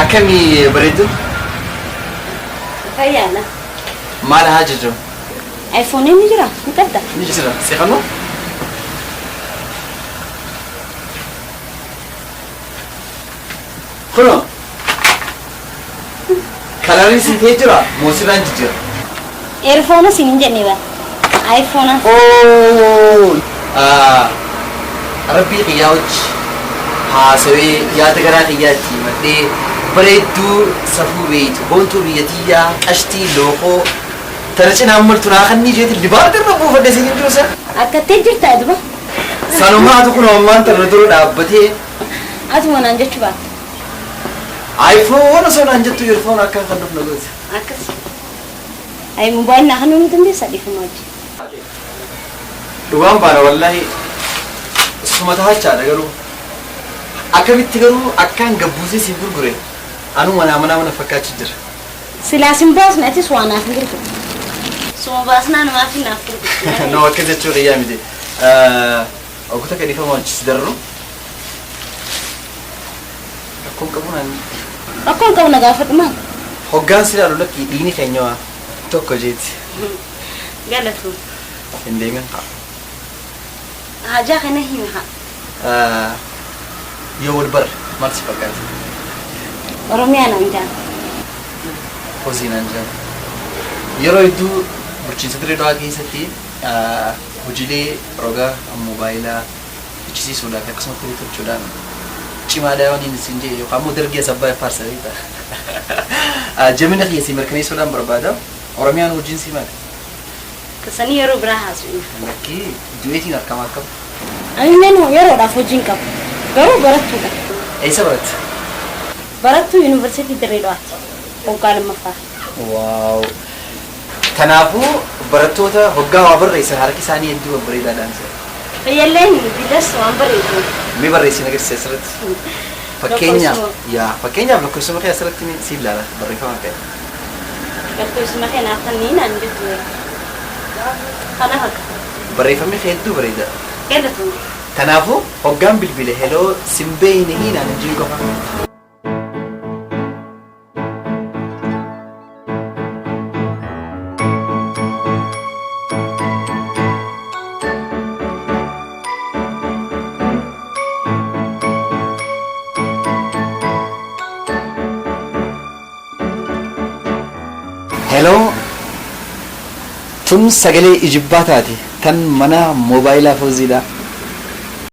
Akkamii bareeddu? Fayyaadha. Maal haa jajamu? iPhone ni jira? Ni qabda? Ni jira. Seeqannoo? Kunoo. Kalariin siin ta'ee jira moo sirraan jijjiira? Earphone siin hin jenne bara. iPhone. Oh! Rabbii kiyyaa wajji haasawee yaada garaa kiyyaa itti himadhee bareedduu safuu beeytu boontuu biyya tiyyaa qashtii lookoo tana cinaan maltu naa kannii jeetiin libaardi irra buufadhe siin hin jiru sa. Akkattee jirtaa duba? Sanumaatu kunoo ammaan tana dura dhaabbatee. Atuma naan jechuu baatte. iPhone osoo naan jettu earphone akkan kan dhufna gooti. Akkas. Ay mobaayil naa kennuu ni dandeessaa dhiifama wajjin. Dhugaan baana wallahi suma tahachaadha garuu akkamitti garuu akkaan gabbuusee siif gurgure anuu manaa manaa mana fakkaachu jira. Silaa sin baasne atis waa naaf hin gurgurtu. Suma baasnaan maaf naaf gurgurtu. No akkas jechuu kiyyaa miti. Oggu takka dhiifama wajji si darru. Rakkoon qabu naan. Rakkoon qabu na gaafadhu maal? Hoggaan si ilaalu lakkii dhiigni keenya waa tokko jeeti. Galatoom. Hin deemin haa. Haajaa kana himi haa. Yoo wal barre maal si fakkaata? Oromiyaa naan jaan. Hozii naan jaan. Yeroo hedduu bulchiinsa Dirree Dhawaa keessatti hojiilee roga moobaayilaa fichisiisuudhaan fi akkasumatti illee tolchuudhaan cimaadha waan inni siin jedhe yookaan immoo dargii asabbaa faarsa beekta. Jabina kiyya sii mirkaneessuudhaan barbaada. Oromiyaan hojiin sii maali? Kasanii yeroo biraa haasofna. Lakkii du'eetiin harkamaa akkam? Ani menuu yeroodhaaf hojii hin qabu. Garuu barattuudha. Eessa baratta? Barattuu Yuunivarsiitii Dirree Dhawaati. Waggaa lammaffaa. Waaw! Kanaafuu barattoota hoggaa waa barreessan harki isaanii hedduu babbareedaadhaan se'a. Fayyalleen bidas waan bareedu. Mee barreessi na agarsiisi asirratti. Fakkeenyaaf yaa fakkeenyaaf lakkoofsuma kee asirratti mee siin ilaala barreeffama kee. Lakkoofsuma kee naaf kannii naan jettu mee. Kana fakkaata. Barreeffamni kee hedduu bareeda. Galatoomi. Kanaafuu hoggaan bilbile heloo sin beeyne naan hin jiin qofa. Hello tun sagalee ijibbaataati tan mana moobaayilaa fooziidha.